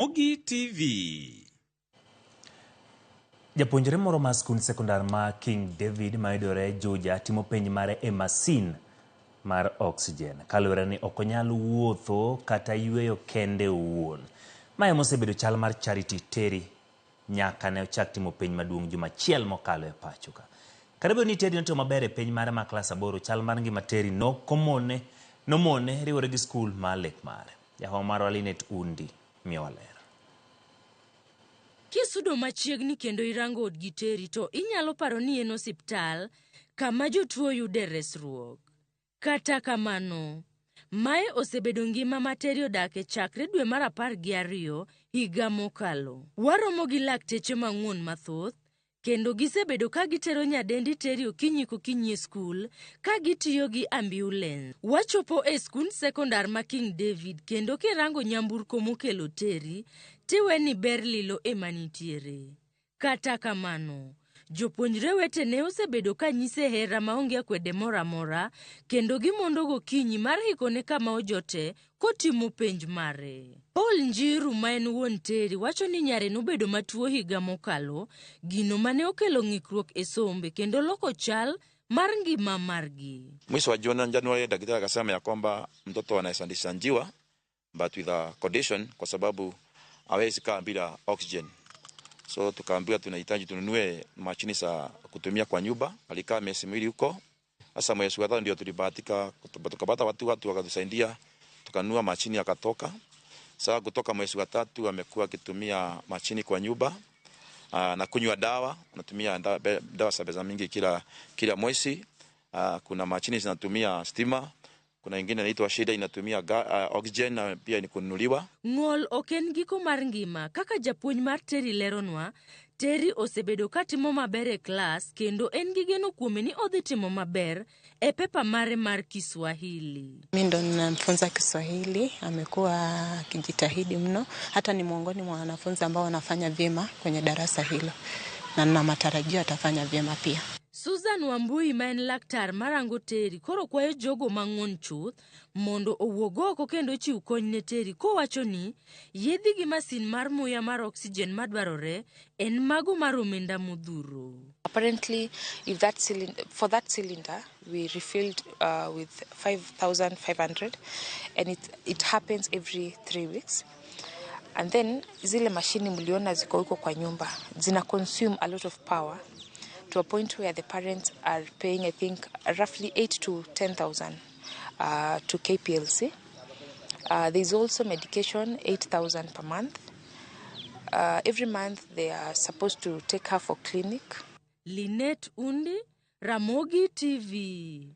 Ramogi TV. Japuonjre moro mar skund sekondar ma King David mayudore Juja timo penj mare e masin mar oxygen kaluwore ni ok onyal wuotho kata yueyo kende owuon. Mae mosebedo chal mar Charity Terry nyaka ne ochak timo penj maduong' juma achiel mokalo e pacho ka. Kata obedo ni Terry notimo maber e penj mare mar klas aboro, chal mar ngima Terry nokomone nomone riwore gi skul mar lek mare. Jahomo marwa Linet Undi miyowa ler. Kisudo machiegni kendo irango odgi Terry to inyalo paro ni en osiptal kama jotuo yude resruok. Kata kamano, mae osebedo ngima ma Terry odake chakre dwe mar 12 higa mokalo. Waromo gi lakteche mang'won mathoth kendo gisebedo ka gitero nyadendi Terry okinyi kokinyi e skul ka gitiyo gi ambulance. Wachopo e skund sekondar ma King David kendo kirango nyamburko mokelo Terry, tiwe ni ber lilo ema nitiere. Kata kamano, jopuonjre wetene osebedo ka nyise hera maonge akwede moro amora kendo gimondo gokinyi mar hikone kama ojote kotimo penj mare. Paul Njiru ma en wuon Terry wacho ni nyare nobedo matuo higa mokalo, gino mane okelo ng'ikruok e sombe kendo loko chal mar ngima margi. Mwezi wa Januari daktari akasema ya kwamba mtoto anaweza dischargiwa but with a condition, kwa sababu hawezi kaa bila oxygen. So tukaambiwa tunahitaji tununue mashini za kutumia kwa nyumba. Alikaa miezi 2 huko. Sasa mwezi wa tatu ndio tulibahatika tukapata watu wakatusaidia, tukanunua mashini akatoka. Sasa kutoka mwezi wa tatu amekuwa akitumia mashini kwa nyumba na kunywa dawa, anatumia dawa za pesa mingi kila mwezi. Kuna mashini zinatumia stima, kuna ingine inaitwa Shida inatumia oxygen na pia ni kununuliwa. Ng'ol ok en giko mar ngima kaka japuonj mar Terry leronwa. Terry osebedo katimo maber e klas kendo en gi geno kuome ni odhi timo maber e pepa mare mar Kiswahili. Mimi ndo ninamfunza Kiswahili, amekuwa akijitahidi mno, hata ni miongoni mwa wanafunzi ambao wanafanya vyema kwenye darasa hilo, na nina matarajio atafanya vyema pia. Susan Wambui ma en laktar marango Terry koro kwayo jogo mang'won chuth mondo owuog oko kendo ochiw kony ne Terry kowacho ni yedhi gi masin mar muya mar oxygen madwarore en mago mar omenda modhuro. Apparently, for that cylinder, we refilled with 5,500, and it happens every 3 weeks. And then zile mashini mliona ziko huko kwa nyumba zina consume a lot of power to a point where the parents are paying, I think, roughly 8 to 10,000 to KPLC. There's also medication, 8,000 per month. Every month they are supposed to take her for clinic. Lynette Undi, Ramogi TV.